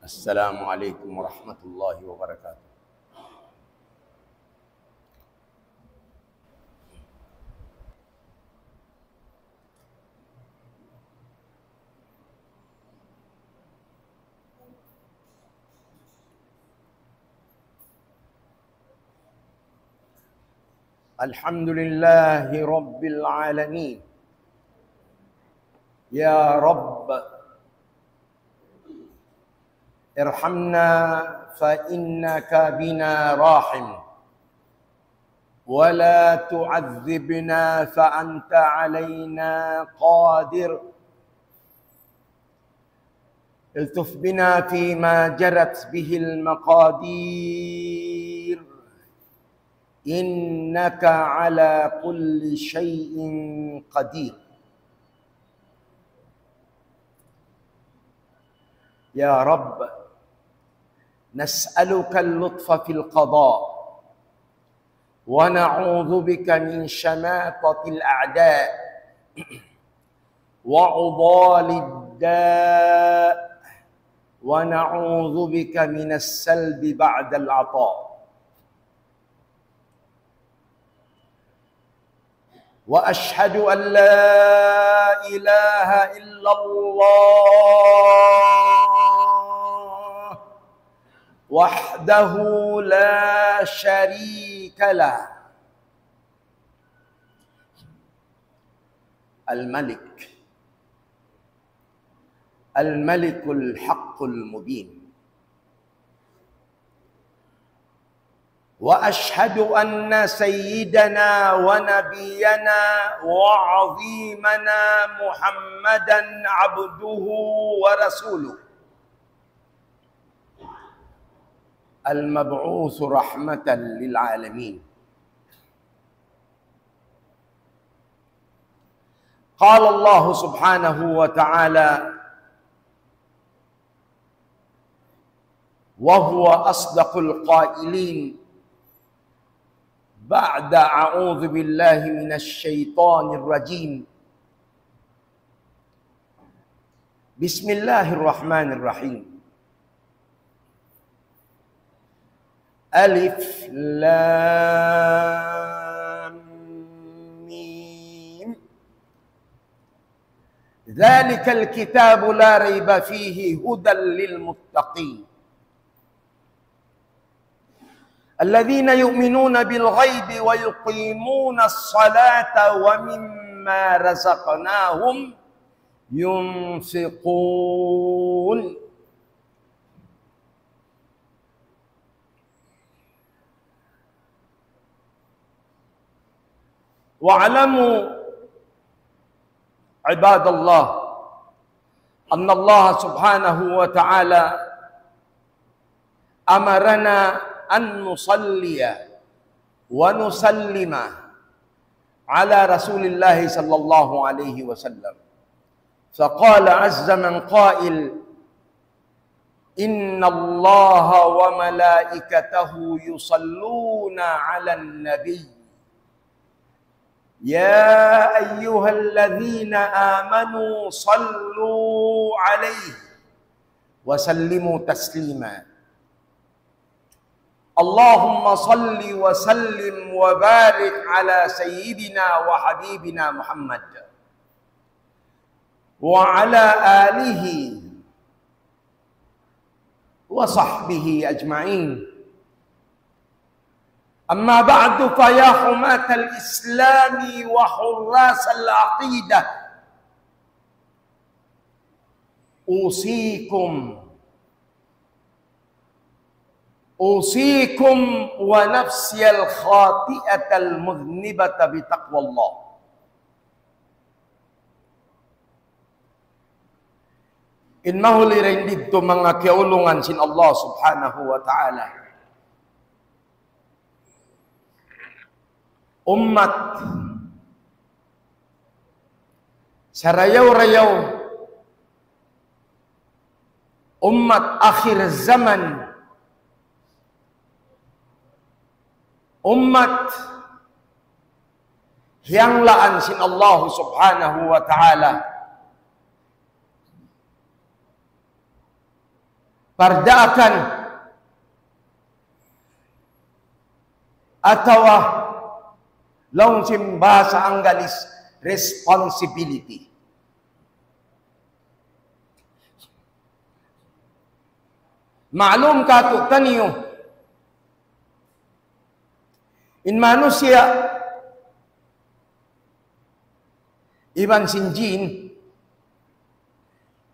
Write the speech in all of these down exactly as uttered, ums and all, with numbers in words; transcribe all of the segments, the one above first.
السلام عليكم ورحمة الله وبركاته. الحمد لله رب العالمين. يا رب، ارحمنا فإنك بنا راحم، ولا تعذبنا فأنت علينا قادر. الطف بنا فيما جرت به المقادير، إنك على كل شيء قدير. يا رب، نسألك اللطف في القضاء، ونعوذ بك من شماتة الأعداء، وعضال الداء، ونعوذ بك من السلب بعد العطاء. وأشهد أن لا إله إلا الله وحده لا شريك له، الملك، الملك الحق المبين. وأشهد أن سيدنا ونبينا وعظيمنا محمدا عبده ورسوله، المبعوث رحمة للعالمين. قال الله سبحانه وتعالى، وهو أصدق القائلين بعد أعوذ بالله من الشيطان الرجيم. بسم الله الرحمن الرحيم. ألف لام ميم. ذلك الكتاب لا ريب فيه هدى للمتقين الذين يؤمنون بالغيب ويقيمون الصلاة ومما رزقناهم ينفقون. واعلموا عباد الله أن الله سبحانه وتعالى أمرنا أن نصلي ونسلم على رسول الله صلى الله عليه وسلم، فقال عز من قائل: إن الله وملائكته يصلون على النبي، يا أيها الذين آمنوا صلوا عليه وسلموا تسليما. اللهم صل وسلم وبارك على سيدنا وحبيبنا محمد وعلى آله وصحبه أجمعين. أما بعد، فيا حماة الإسلام وحراس العقيدة، أوصيكم، أوصيكم ونفسي الخاطئة المذنبة بتقوى الله. In mahuli dayn didtu manga kiyaulungan sin Allah Subhanahu wa Ta'ala. Ummat sarayaw-rayaw, ummat akhir zaman, ummat hiyanglaan sin Allah Subhanahu wa Ta'ala. Pardaakan atawa laung sin bahasa Anggalis, responsibility. Ma'lum kātu'niyu, in manusiya' iban sin jin,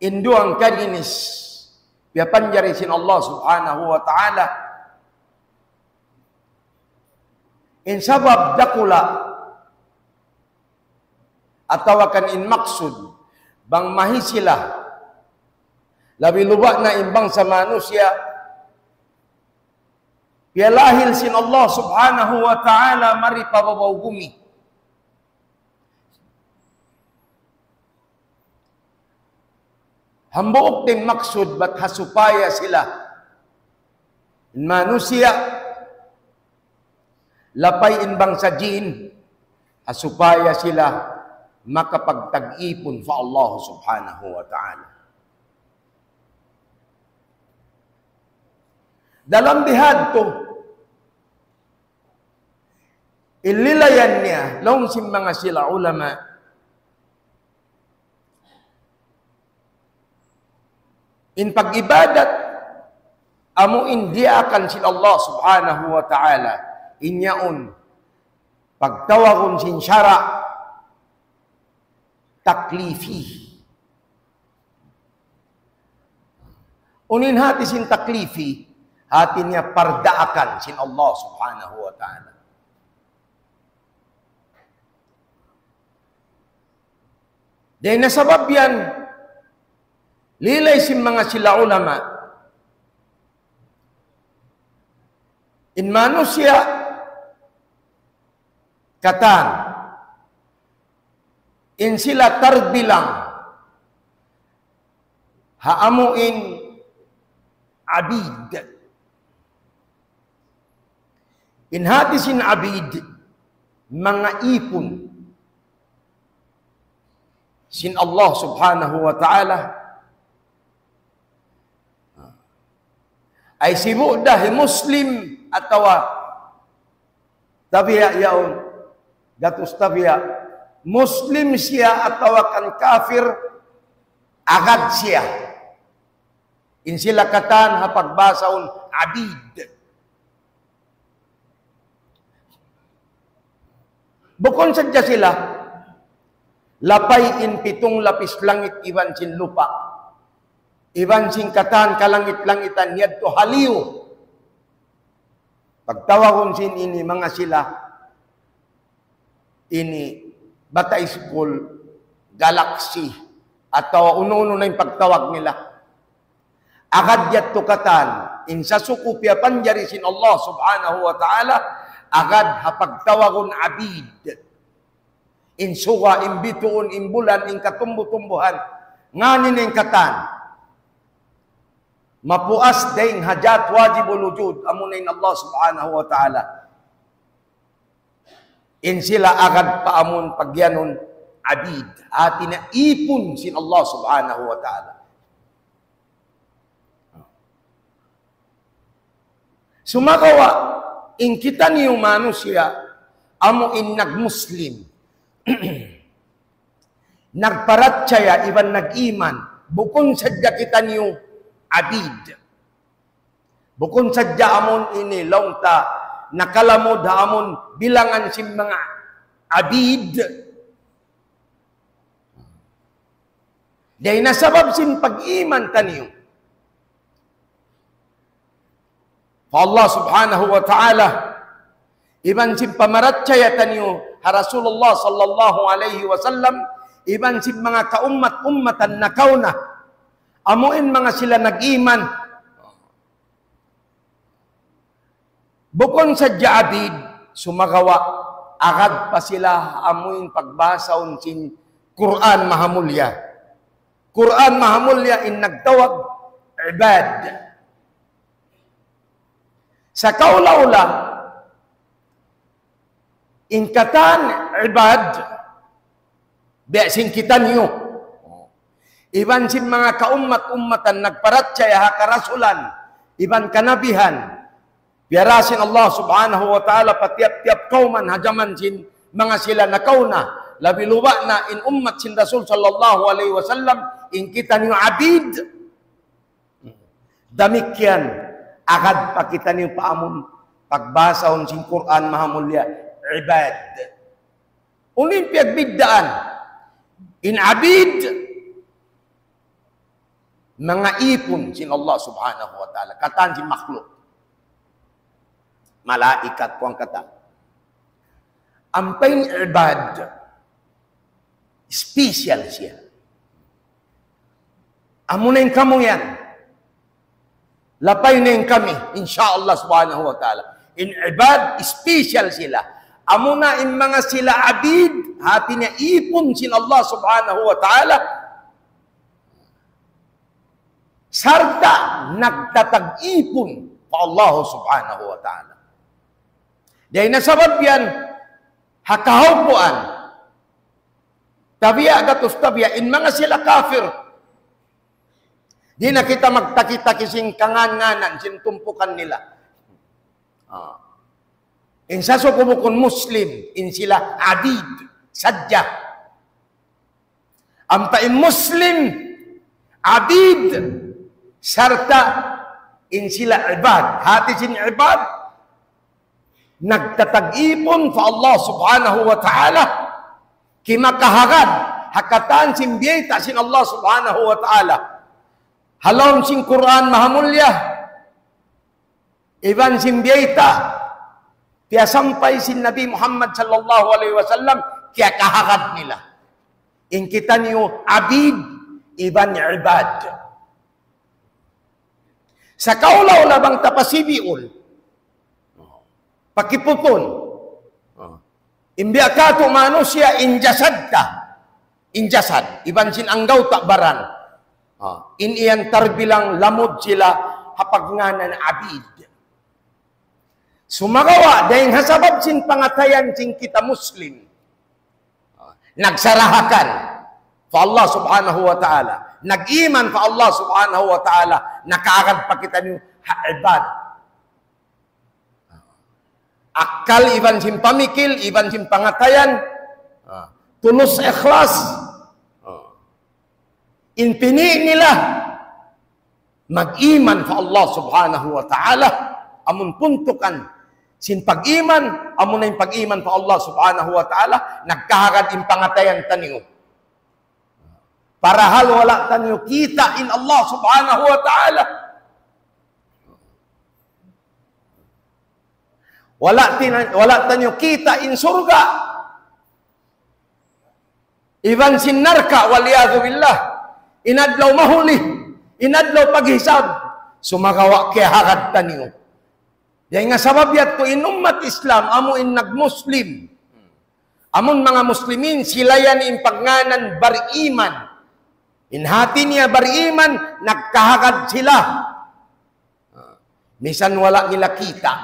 in duwang kaginis piyapanjari sin Allah Subhanahu wa Ta'ala. In sabab dakula' atawa kan in maksud bang mahi sila, labi-labi na in bangsa manusiya', piyalahil sin Allah Subhanahu wa Ta'ala mari pa babaw bumi. Hambuuk da in maksud bat ha supaya sila, in manusiya', lapay in bangsa jin, ha supaya sila makapagtag-ipun pa Allah Subhanahu wa Ta'ala. Dalam bihadtu, in lilayan niya, laung sin manga sila ulama, in pag-ibadat, amu in diyaakan sin Allah Subhanahu wa Ta'ala, in yaun pagtawagun sin sara' taklifi. Unu in hati sin taklifi, hati niya pardaakan sin Allah Subhanahu wa Ta'ala. Dayn ha sabab yan, lilay sin manga sila ulama, in manusiya' katan, in sila tarbilang ha amu in abid. In hati sin abid, manga ipun sin Allah Subhanahu wa Ta'ala. Ay sibu' da hi Muslim atawa tabiya' yaun, gatus tabiya', Muslim siya atawa kan kafir, agad siya. In sila katan ha pagbahasahun abid. Bukun sadja sila, lapay in pitung lapis langit iban sin lupa', iban sin katan kalangit-langitan yadtu ha liyu. Pagtawagun sin ini manga sila, ini bata' iskul, galaksi, atawa unu-unu na in pagtawag nila. Agad yadtu katan, in sasuku piyapanjari sin Allah Subhanahu wa Ta'ala, agad ha pagtawagun abid. In suga, in bituun, in bulan, in katumbu-tumbuhan, ngan in katan. Mapuas dayn ha jat wajibul wujud, amuna in Allah Subhanahu wa Ta'ala. In sila agad pa amun pagiyanun abid, hati niya ipun sin Allah Subhanahu wa Ta'ala. Sumagawa', in kitaniyu manusiya', amu in nag-Muslim, nagparachaya iban nag-iman, bukun sadja kitaniyu abid. Bukun sadja amun ini laung ta nakalamud ha amun bilangan sin manga abid. Dayn ha sabab sin pag-iman taniyu pa Allah Subhanahu wa Ta'ala, iban sin pamarachaya taniyu ha Rasulullah sallallahu alayhi wasallam, iban sin manga kaummat-ummatan nakauna, amu in manga sila nag-iman. Bukun sadja abid, sumagawa' agad pa sila amuin pagbahasahun sin Qur'an Mahamulya. Qur'an Mahamulya in nagtawag ibad. Sa kaula-ula, in katan ibad, biya' sin kitaniyu. Iban sin manga kaummat-ummatan nagparachaya ha karasulan, iban kanabihan. Piyara sin Allah Subhanahu wa Ta'ala pa tiyap-tiyap kawman ha jaman sin manga sila nakauna, labi luba na in ummat sin Rasul sallallahu alayhi wasallam, in kitaniyu abid. Damikkiyan, agad pa kitaniyu pa amun pagbasahun sin Qur'an mahamulliya, ibad. Unu in piyagbiddaan? In abid, manga īpun sin Allah Subhanahu wa Ta'ala, katan sin makhluk. Malaikat, kuwan katan. Ampa in ibad, special siya. Amuna in kamu yan. Lapay na in kami, insya Allah Subhanahu wa Ta'ala. In ibad, special sila. Amuna in manga sila abid, hati niya īpun sin Allah Subhanahu wa Ta'ala. Sarta' nagtatag-īpun pa Allah Subhanahu wa Ta'ala. Dayn ha sabab yan, ha kahawpuan, tabiya' gatus tabiya', in manga sila kafir, di' na kita magtaki-taki sin kangan-nganan, sin tumpukan nila. Ah. In sasuku bukun Muslim, in sila abid, sadja. Ampa in Muslim, abid, sarta' in sila ibad. Hati sin ibad, nagtatag-īpun pa Allah Subhanahu wa Ta'ala, kimakahagad, ha katan sin biyayta' sin Allah Subhanahu wa Ta'ala. Ha lawm sin Qur'an mahamulliya, iban sin biyayta', piyasampay sin Nabi Muhammad sallallahu alayhi wasallam, kiyakahagad nila. In kitaniyu abid, iban ibad. Sa' kaula-ula bang ta pa Sibiul, pa Kiputun, in biya' katu' manusiya' in jasad ta, in jasad, iban sin anggawta' baran. Ah, in yan tarbilang lamud sila ha pagngānan abid. Sumagawa', dayn ha sabab sin pangatayan sin kita Muslim, ah, nagsarahakan pa Allah Subhanahu wa Ta'ala, nag-iman pa Allah Subhanahu wa Ta'ala, nakaagad pa kitaniyu ha ibad. Akkal iban sin pamikil, iban sin pangatayan, ah, tulus ikhlas. Ah. In pini' nila, mag-iman pa Allah Subhanahu wa Ta'ala, amun puntukan sin pag-iman, amun na in pag-iman pa Allah Subhanahu wa Ta'ala, nagkahagad in pangatayan taniyu. Parahal wala' taniyu kita' in Allah Subhanahu wa Ta'ala. Wala' tin-, wala' taniyu kita' in surga'. Iban sin narka', wal iyadhu billah. In adlaw mahuli, in adlaw paghisab. Sumagawa' kiyahagad taniyu. Dayn ha sabab yadtu in ummat Islam, amu in nag-Muslim. Amun manga Muslimin, sila yan in pagngānan bariman. In hati niya bariman, nagkahagad sila. Misan wala' nila kita'.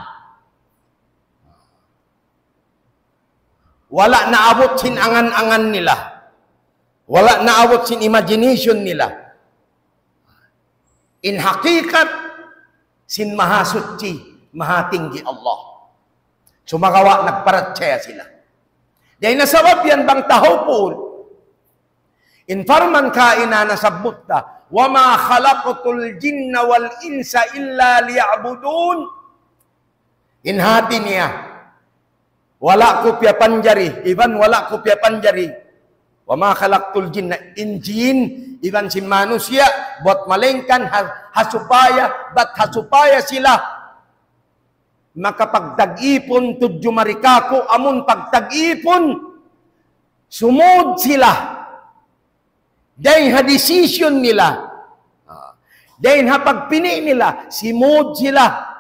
Wala' naabut sin angan-angan nila. Wala' naabut sin imagination nila. In hakikat sin Mahasuchi, Mahatinggi Allah. Sumagawa' nagparachaya sila. Dayn ha sabab yan bang ta hawpuun. In parman kaina nasabbut ta, وما خلقت الجن والإنس إلا ليعبدون. In hati niya, wala' ku piyapanjari, iban wala' ku piyapanjari. وما خلقت الجن, in jin, iban sin manusiya', bat malaingkan ha, ha supaya, bat ha supaya sila makapagtag-ipun tudju mari kāku', amun pagtag-ipun, sumūd sila. Dayn ha decision nila. Ah. Dayn ha pagpini' nila, simūd sila.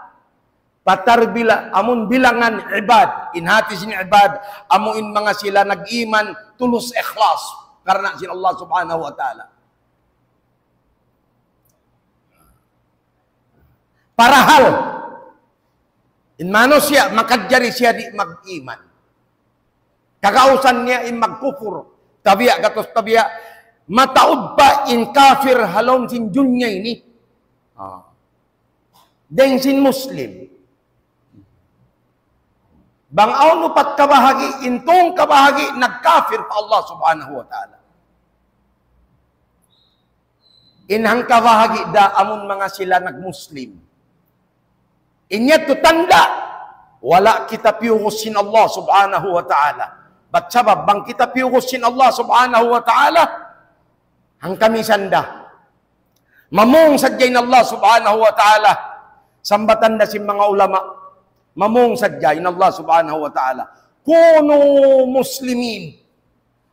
Patar bila, amun bilangan ibad, in hati sin ibad, amu in manga sila nag-iman, tulus ikhlas, karna' sin Allah Subhanahu wa Ta'ala. Parahal, in manusiya', makajari siya di' mag-iman. Kagausan niya in magkupur. Tabiya', gatus tabiya', Mataud pa in kafir ha lawm sin dunya ini. Ah. Dayn sin Muslim. Bang awn upat kabahagi', in tū kabahagi' nagkafir pa Allah Subhanahu wa Ta'ala. In hangkabahagi' da amun manga sila nag-Muslim. In yadtu tanda', wala' kita piyugus sin Allah Subhanahu wa Ta'ala. Bat sabab bang kita piyugus sin Allah Subhanahu wa Ta'ala, hangkamisan da. Mamung sadja in Allah Subhanahu wa Ta'ala. Sambatan da sin manga ulama. Mamung sadja in Allah Subhanahu wa Ta'ala. Kunu muslimin.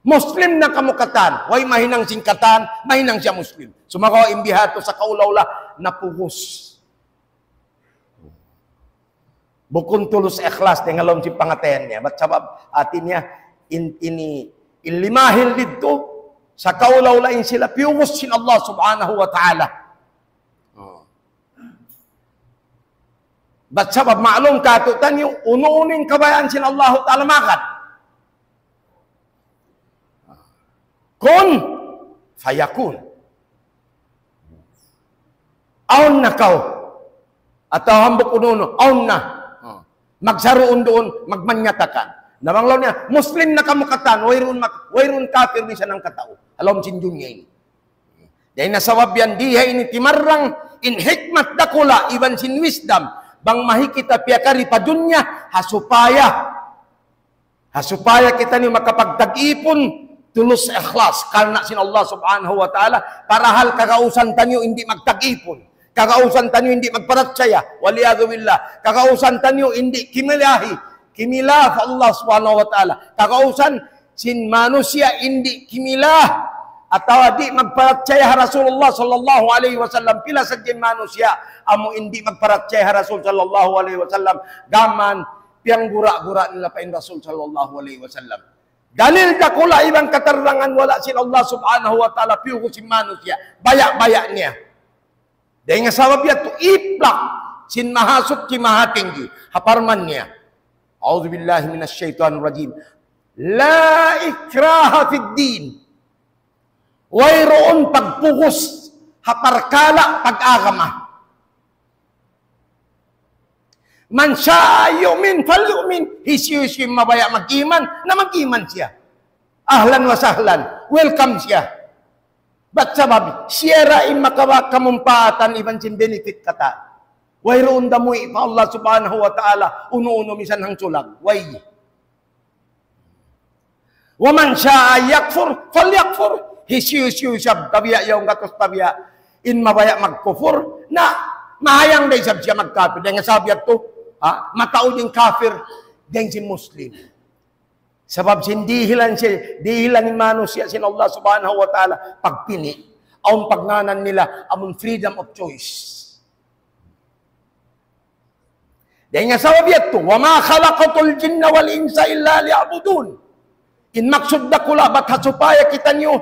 Muslim na kamu katan. Way mahinang sin katan, mahinang siya Muslim. Sumagawa' in biha' tu sa kaula-ula, napugus. Bukun tulus ikhlas dayn ha lawm sin pangatayan niya. Bat sabab, hati niya, in, ini, in limahil didtu, sa kaula-ula in sila piyugus sin Allah Subhanahu wa Ta'ala. Oh. Bat sabab ma'lum kātu'niyu, unu-unu in kabayaan sin Allahu Ta'ala magad. Kun fayakun. Awn na kaw. Atawa hambuuk unu-unu, awn na. Magsaruun duun, magmanyatakan. Na bang laung niya, Muslim na kamu katan, wayruun mak-, wayruun kafir misan hangkatau. Ha lawm sin dunya ini. Dayn ha sabab yan, di ha ini timarrang in hikmat dakula' iban sin wisdom. Bang mahi kita piyakari pa dunya, ha supaya, ha supaya kitaniyu makapagtag-ipun, tulus ikhlas, karna' sin Allah Subhanahu wa Ta'ala, parahal kagausan taniyu in di' magtag-ipun. Kagausan taniyu in di' magparachaya, wal iyadhu billah. Kagausan taniyu in di' kimilahi, kimila pa Allah Subhanahu wa Ta'ala. Kagausan sin manusiya' in di' kimila, atawa di' magparachaya ha Rasulullah sallallahu alayhi wasallam. Pila sadja in manusiya', amu in di' magparachaya ha Rasul sallallahu alayhi wasallam. Gām piyanggura-gura nila pa in Rasul sallallahu alayhi wasallam. Dalil dakula' iban katarrangan wala' sin Allah Subhanahu wa Ta'ala piyugus sin manusiya'. Baya'-baya' niya. Dayn ha sabab yadtu iplak sin Mahasuchi Mahatinggi. Ha parman niya. أعوذ بالله من الشيطان الرجيم. لا إكراه في الدين. Wayruun pagpugus ha parkala' pag-agama. من شاء يؤمن فليؤمن. Hisiyu-siyu in mabaya' mag-iman, na mag-iman siya. Ahlan wa sahlan. Welcome siya. Bat sabab, siya ra in makawa' kamumpaatan iban sin benefit katan. Wayruun da muwi' pa Allah Subhanahu wa Ta'ala, unu-unu misan hangsulag. Way. ومن شاء يكفر فليكفر. Hisiyu-siyu isab tabiya' yaun gatus tabiya'. In mabaya' magkufur, na mahayang da isab siya magkafir. Dayn ha sabab yadtu, ha, mataud in kafir, dayn sin Muslim. Sabab sin dihilan siya, dihilan in manusiya' sin Allah Subhanahu wa Ta'ala, pagpini'. Awn pagngānan nila, amun freedom of choice. Dayn ha sabab yadtu, وما خلقت الجن والإنس إلا ليعبدون. In maksud dakula' bat ha supaya kitaniyu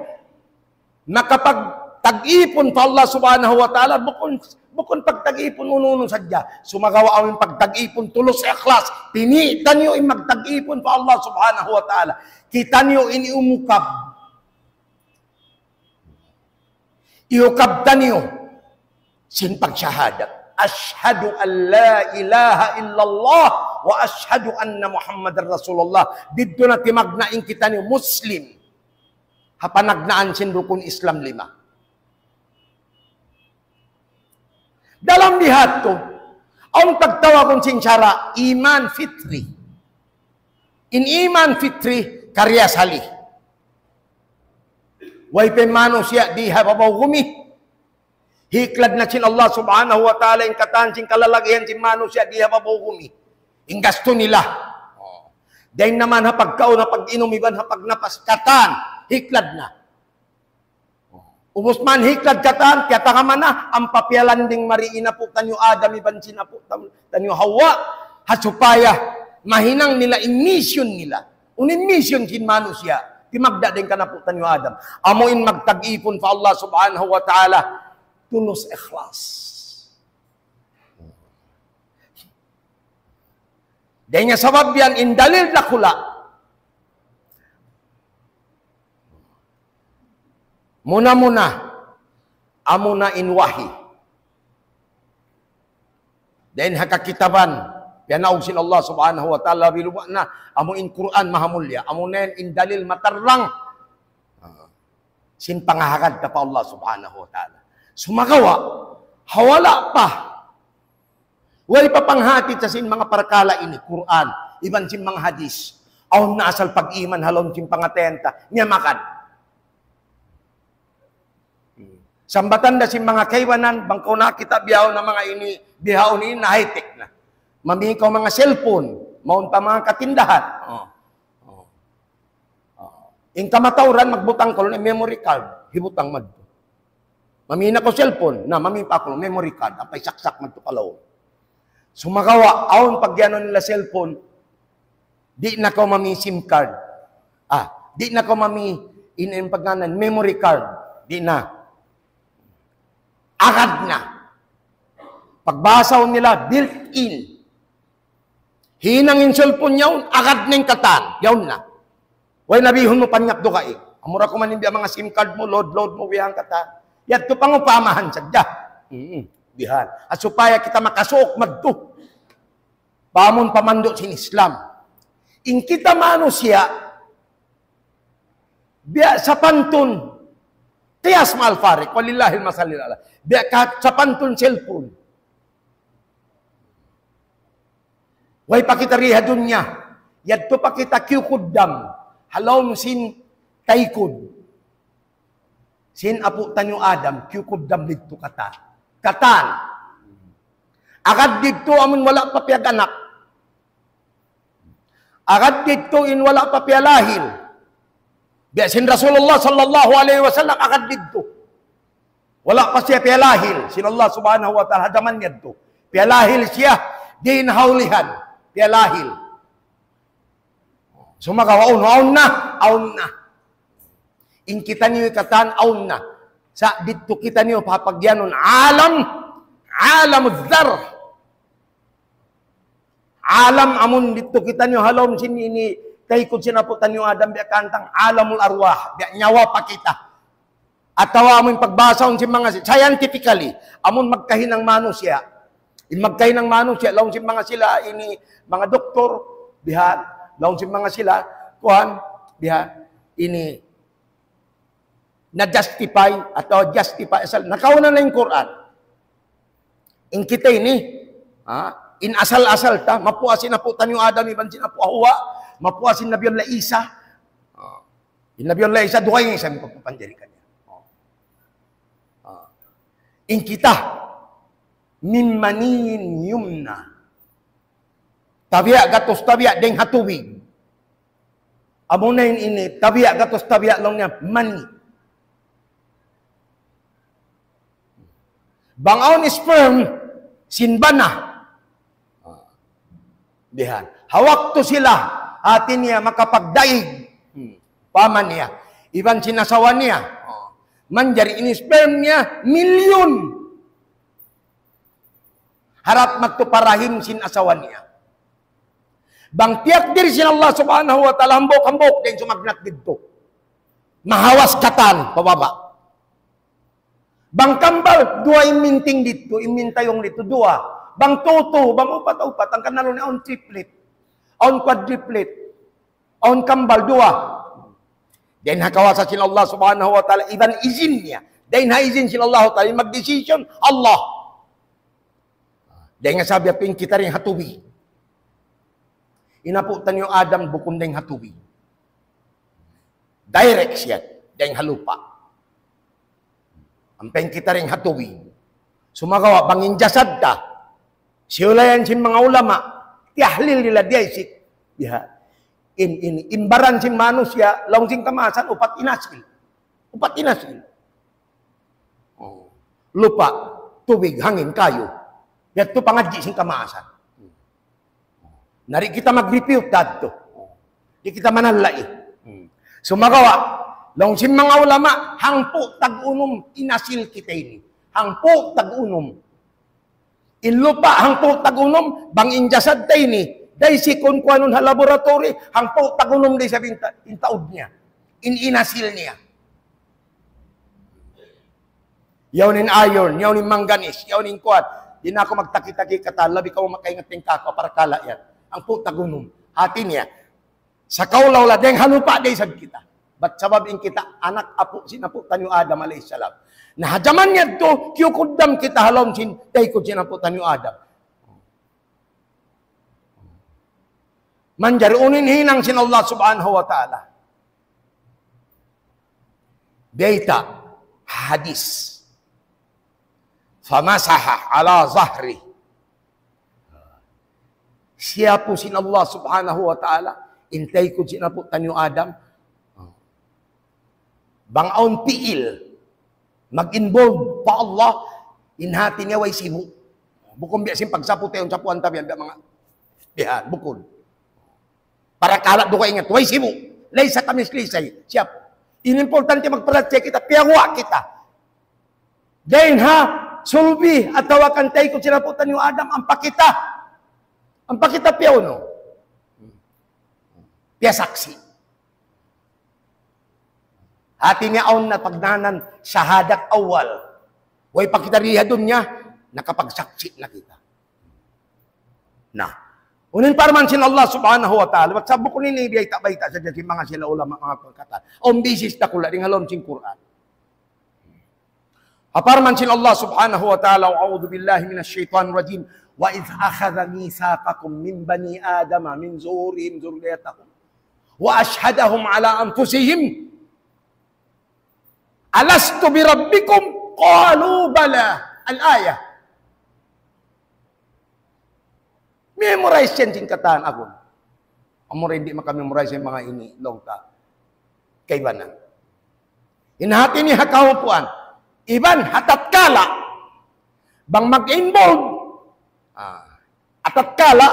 makapagtag-ipun pa Allah Subhanahu wa Ta'ala, bukun, bukun pagtag-ipun unu-unu sadja. Sumagawa' amu in pagtag-ipun tulus ikhlas, pini' taniyu in magtag-ipun pa Allah Subhanahu wa Ta'ala. Kitaniyu ini umukab. Iyukab taniyu sin pagsahadat. أشهد أن لا إله إلا الله وأشهد أن محمدا رسول الله. Didtu na timagna' in kitaniyu Muslim. Ha panagnaan sin rukun Islam lima. Dalam bihadtu, awn pagtawagun sin sara' iman fitri. In iman fitri, karya sali. Way pa in manusiya' di ha babaw gumi. Hiklad na sin Allah Subhanahu wa Ta'ala in katan sin kalalagihan sin manusiya' di ha babaw gumi. In gastu nila. Dayn naman ha pagkaun, ha pag-inum, iban ha pagnapas katan. Hiklad na. Ubus man hiklad katan, tiyatanga man na, ampa piyalanding mari in apu' taniyu Adam iban sin apu' tam-, taniyu Hawa, ha supaya mahinang nila in mission nila. Unu in mission sin manusiya', timagna' dayn kan apu' taniyu Adam. Amu in magtag-ipun pa Allah Subhanahu wa Ta'ala, tulus ikhlas. Dayn ha sabab yan in dalil dakula'. Muna-muna, amuna in wahi. Dayn ha kakitaban, piyanaug sin Allah Subhanahu wa Ta'ala, biluwa na, amu in Qur'an mahamulya, amuna in dalil matarrang. Ah, sin pangahagad ta pa Allah Subhanahu wa Ta'ala. Sumagawa', ha wala' pa, way pa panghati ta sin manga parkala' ini, Qur'an, iban sin manga hadith. Awn na asal pag-iman ha lawm sin pangatayan ta, niya magad. Sambatan da sin manga kaibanan, bang kaw nakakita' bihaun na manga ini, bihaun ini na high-tech na. Mami kaw manga cellphone, mawn pa manga katindahan. Oh. Oh. Oh. In kamatauran, magbutang kaw laung niya memory card, hibutang madtu. Mami na kaw cellphone, na mami pa kaw laung memory card, ampa isaksak madtu pa lawm. Sumagawa', awn pagyanun nila cellphone, di' na kaw mami SIM card. Ah, di' na kaw mami in, in pagngānan, memory card. Di' na. Agad na. Pagbahasa nila, built-in. Hinang in cellphone yaun, agad na in katan. Yaun na. Way na bihun mu panyap dugaing. Amura kuman in biya' manga SIM card mu, load, load mu, biya' hangkatan. Yadtu pangupamahan sadja. Mm-mm. Bihan. At supaya kita makasuuk madtu pa amun pamandu' sin Islam. In kita manusiya', biya' sapantun, qiyas ma'al fariq, walillahil masalil ala. Biya' ka sapantun cellphone. Way pa kita di ha dunya, yadtu pa kita kiyukuddam, ha lawm sin taykud sin apu' taniyu Adam, kiyukuddam didtu katan. Katan. Agad didtu amun wala' pa piyag-anak. Agad didtu in wala' pa piyalahil. Biya' sin Rasulullah sallallahu alayhi wasallam agad didtu. Wala' pa siya piyalahil sin Allah Subhanahu wa Ta'ala ha jaman yadtu. Piyalahil siya, di' na ha ulihan. Piyalahil. Sumagawa' awn, awn na, awn na. In kitaniyu katan awn na. Sa' didtu kitaniyu papagyanun alam, alam dzar. Alam amun didtu kitaniyu ha lawm sin ini, taykud sin apu' taniyu Adam, biya' kantang alamul arwah, biya' nyawa pa kita. Atawa amun pagbahasahun sin manga si-, scientifically, amun magkahinang manusiya'. In magkahinang manusiya', laung sin manga sila ini, manga doktor, bihan, laung sin manga sila, kuwan, bihan, ini, na-justify, atawa justify, asal, nakauna na in Qur'an. In kita ini, ha, in asal-asal ta, mapuas sin apu' taniyu Adam, iban sin apu' Hawa, mapuas sin Nabi Allah Isa. Ha. In Nabi Allah Isa, dugaing isab in pagpapanjari kaniya. Ha. In kita, min maniyin yumna. Tabiya' gatus tabiya' dayng ha tubig. Amuna in ini, tabiya' gatus tabiya' laung niya, mani. Bang awn sperm, sin bana. Bihan. Ha waktu sila, hati niya makapagdaig. Hmm. Paman niya. Iban sin asawa niya. Oh. Manjari in sperm niya, milyun. Harap madtu pa rahim sin asawa niya. Bang tiyakdir sin Allah Subhanahu wa Ta'ala, hambuuk-hambuuk da in sumagnat didtu. Mahawas katan, pababa'. Bang kambal, duwa in minting didtu, in mintayung didtu, duwa. Bang tū, tū, bang upat, upat, hangkan na laung niya awn triplet. Awn quadruplet. Awn kambal, duwa. Dayn ha kawasa sin Allah Subhanahu wa Ta'ala, iban izin niya. Dayn ha izin sin Allah Ta'ala, in mag-decision, Allah. Dayn ha sabab in kita dayn ha tubig. In apu' taniyu Adam bukun dayn ha tubig. Direct siya, dayn ha lupa'. Ampa in kita dayn ha tubig. Sumagawa', bang in jasad ta, siyulayan sin manga ulama, tiyahlil nila diyaisik. Biha. In, in, in baran sin manusiya', laung sin kamaasan, upat in asil. Upat in asil. Oh. Lupa', tubig, hangin, kayu. Yadtu pangadji' sin kamaasan. Na di' kita mag-refute dadtu. Di' kita manallay. Sumagawa', laung sin manga ulama, hangpu' tag-unum in asil kita ini. Hangpu' tag-unum. In lupa', hangpu' tag-unum, bang in jasad ta ini, dayn sikun kuanun ha laboratory, hangpu' tag-unum da isab in ta-, in taud niya. In, in asil niya. Yaun in iron, yaun in manganese, yaun in kuwan. Di' na aku magtaki-taki katan, labi kamu makaingat in kaku', parakala' yan. Hangpu' tagunum. Hati niya, sa' kaw law la, dayng ha lupa' da isab kita. Bat sabab in kita, anak apu', sin apu' taniyu Adam alayhis salam. Na ha jaman yadtu, kiyukuddam kita ha lawm sin, taykud sin apu' taniyu Adam. Manjari unu in hinang sin Allah subhanahu wa ta'ala. Bayta', hadith. فمسح على ظهره. Siyapu sin Allah subhanahu wa ta'ala, in taykud sin apu' taniyu Adam. Bang awn pi'il, mag-involve pa Allah, in hati niya way sibu'. Bukun biya' sin pagsapu ta yan, sapuan ta biya' manga bihan, bukun. Parakala' dugaing, way sibu'. Laysa kamithlihi shay'. Siyapu. In importante magparachaya kita, piyaguwa' kita. Dayn ha sulbi atawa kan taykud sin apu' taniyu Adam, ampa kita. Ampa kita piyaunu. Piyasaksi'. Hati niya awn na pagngānan shahadat awwal. Way pa kita di ha dunya, nakapagsaksi' na kita. Na. Unu in parman sin Allah subhanahu wa ta'ala, bat sabab bukun ini bayta'-bayta' sadja sin manga sila ulama, manga pangkatan. Awn basis dakula' dayn ha lawm sin Qur'an. Ha parman sin Allah subhanahu wa ta'ala, أعوذ بالله من الشيطان الرجيم. وإذ أخذ ميثاقكم من بني آدم من ظهورهم ذريتهم وأشهدهم على أنفسهم ألست بربكم قالوا بلى. Al-ayah. Memorize yan sin katan aku. Amu ra di' maka-memorize in manga ini, laung ta. Kaibanan. In hati niya ha kahumpuan. Iban ha tatkala. Bang mag-involve. Ah. Ha tatkala,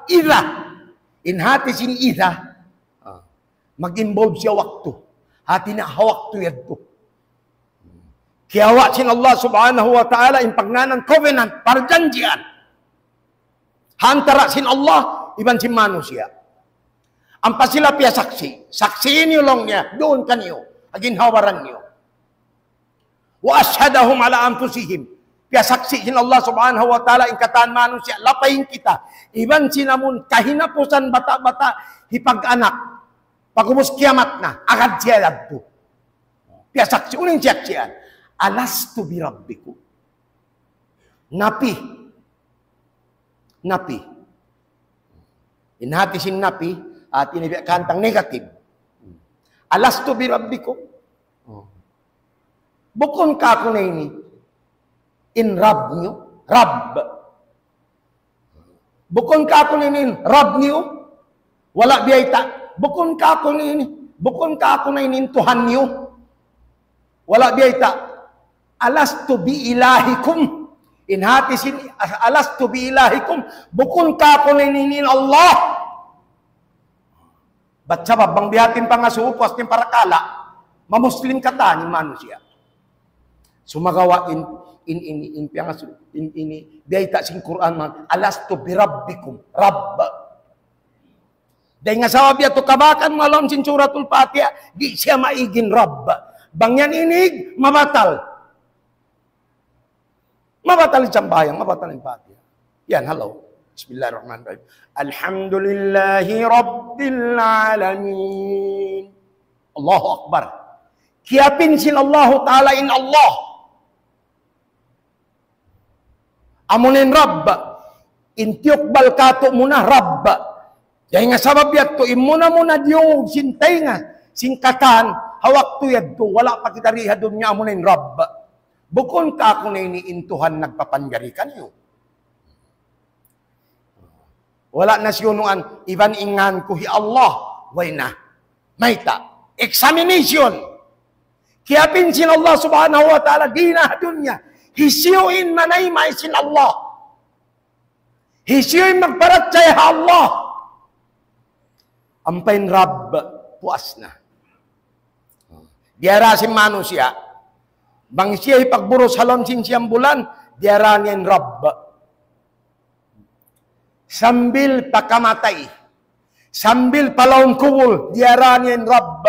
idha. In hati sin idha. Ah. Mag-involve siya waktu. Hati niya ha waktu yadtu. Kiyawa' sin Allah subhanahu wa ta'ala in pagngānan covenant, parjanjian. Ha antara' sin Allah, iban sin manusiya'. Ampa sila piyasaksi'. Saksi'i niyu laung niya, duun kaniyu, ha ginhawa-baran niyu. وأشهدهم على أنفسهم. Piyasaksi' sin Allah subhanahu wa ta'ala in katan manusiya', lapay in kita. Iban sin amun kahinapusan bata'-bata', hipag-anak. Pag'ubus kiyamat na, agad siya yadtu. Piyasaksi', unu in siyaksian? ألست بربكم. Napi. Napi. In hati sin napi, hati niya biya' kantang negative. ألست بربكم. Bukun ka aku na ini in Rabb niyu? Rabb. Bukun ka aku na ini in Rabb niyu? Wala' biyayta'. Bukun ka aku na ini, bukun ka aku na ini in Tuhan niyu? Wala' biyayta'. ألست بإلهكم. In hati sin, ألست بإلهكم. Bukun ka aku na ini in Allah? Bat sabab bang biya' ha yan in pangasubu, puas in parakala', mamuslim katan in manusiya'. Sumagawa' in, in, in, in pangasubu, in, ini, biyayta' sin Qur'an man, ألست بربكم. Rabb. Dayn ha sabab yadtu kabakan mu ha lawm sin Suratul Fatiha, di' siya maig in Rabb. Bang yan inig, mabatal. Mabatal in sambahayang, mabatal in Fatiha. Yan, hello. بسم الله الرحمن الرحيم. الحمد لله رب العالمين. Allahu Akbar. Kiyapin sin Allahu Ta'ala in Allah. Amuna in Rabb. In tiyukbal katu' muna Rabb. Dayn ha sabab yadtu, in muna-muna diyungug sin taynga, sin katan, ha waktu yadtu, wala' pa kita di ha dunya, amuna in Rabb. Bukun ka aku na ini in Tuhan nagpapanjari kaniyu? Wala' na siyunuan, iban in ngan ku hi Allah, way na. Mayta'? Examination. Kiyapin sin Allah subhanahu wa ta'ala, di na ha dunya. Hisiyu in manayma' sin Allah? Hisiyu in magparachaya ha Allah? Ampa in Rabb, puas na. Diyara sin manusiya', bang siya hipagburus ha lawm sin siyam bulan, diyara niya in Rabb. Sambil pa kamatay, sambil pa lawm kubul, diyara niya in Rabb.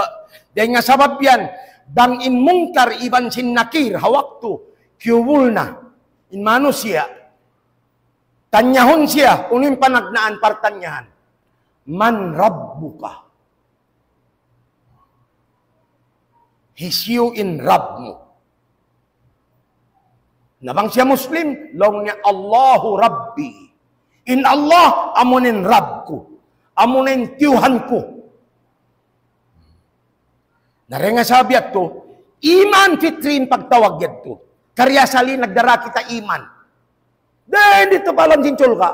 Dayn ha sabab yan, bang in Munkar iban sin Nakir, ha waktu Kiyubul na in manusiya'. Tanyahun siya, unu in panagnaan partanyahan. "Man Rabbuka?" Hisiyu in Rabb mu? Na bang siya Muslim, laung niya, "Allahu Rabbi." In Allah, amuna in Rabb ku. Amuna in tiyuhan ku. Na dayn ha sabab yadtu, iman fitri in pagtawag yadtu. Kariasali nagdara kita iman. Dayn didtu pa lawm sin surga'.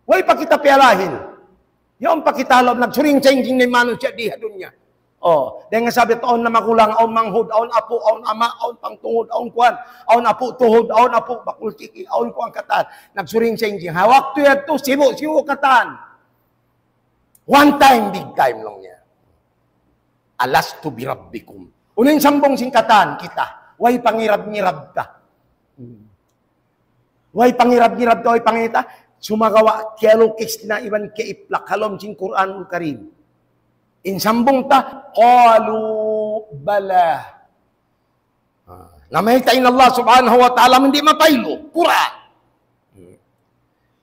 Way pa kita piyalahil. Yaun pa kita ha lawm, nagsuring-sing-sing na in manusiya' di ha dunya. Oh, dayn ha sabab yadtu awn na magulang, awn manghud, awn apu', awn ama', awn pangtungud, awn kuwan, awn apu' tuhud, awn apu' bakul siki, awn kuwan katan. Nagsuring-sing-sing. Ha waktu yadtu, sibu'-sibu' katan. One time, big time laung niya. "Alastu bi rabbikum?" Unu in sambung sin katan kita? Way pangirab-ngirab ta. Hmm. Way pangirab-ngirab ta, way pangita. Sumagawa', kiyalukis na iban kiyaplak ha lawm sin Qur'anul Karim. In sambung ta, "Qalu bala." Ah, namayta' in Allah Subhanahu wa Ta'ala, di' mapaylu. Qur'an.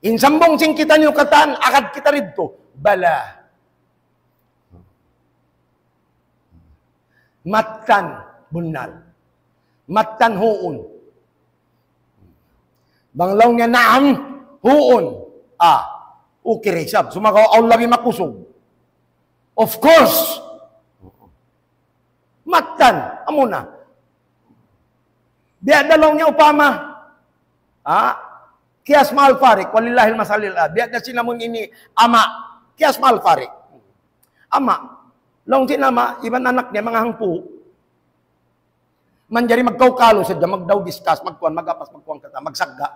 In sambung sin kitaniyu katan, agad kita didtu. Bala. Mattan, bunnal. Mattan, huun. Bang laung niya, "Naam, huun." Ah, okay ra isab. Sumagawa' awn labi makusug. Of course. Mattan, amuna. Biya' da laung niya upama. Ha? Qiyas ma'al fariq, walillahil masalil a'la. Biya' da sin amun ini ama'. Qiyas ma'al fariq. Ama'. Laung sin ama', iban anak niya, manga hangpu'. Manjari magkalu-kalu sadja, magdaw discuss, magkuwan, magapas, magkuwan katan, magsagga'.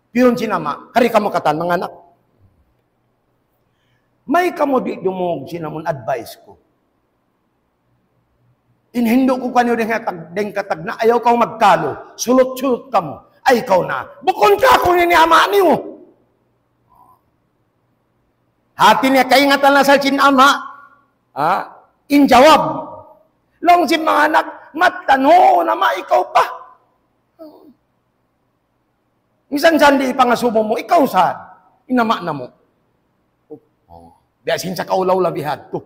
Piyun sin ama', kari kamu katan, manga anak. Mayta' kamu di' dumungug sin amun advice ku? In hindu' ku kaniyu dayn ha tag-, dayn ha katagna', ayaw kaw magkalu, sulut-sulut kamu. Ay, kaw na. Bukun ka aku ini ama' niyu. Hati niya kaingatan na sa sin ama'. Ha? In jawab. Laung sin manga anak, "Mattan, huun ama', ikaw pa." Misan sa di' pangasubu mu, ikaw sa, in ama' namu'. Oh. Biya' sin sa kaulaw labi hadtu.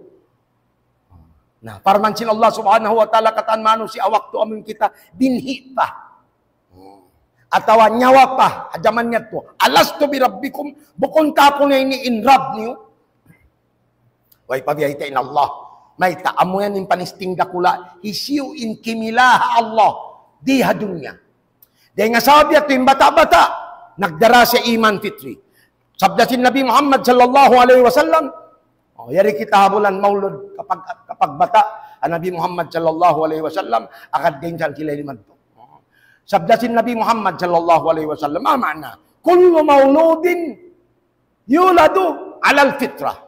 Na, parman sin Allah Subhanahu wa Ta'ala katan manusiya' waktu amun kita binhi' pa. Atawa nyawa pa, ha jaman yadtu. "Alastu bi rabbikum?" Bukun ka aku na ini in Rabb niyu? Way pa biya' ta in Allah. Mayta', amu yan in panisting dakula', hisiyu in kimila ha Allah di ha dunya. Dayn ha sabab yadtu in bata'-bata', nagdara siya iman fitri. Sabda sin Nabi Muhammad sallallahu alayhi wasallam, oh, yari kita ha bulan Maulud, kapag, kapag bata', an Nabi Muhammad sallallahu alayhi wasallam, agad dayn sa sila limadtu. Sabda sin Nabi Muhammad sallallahu alayhi wasallam, ma ma'na, "Kullu mauludin yuladu alal fitrah."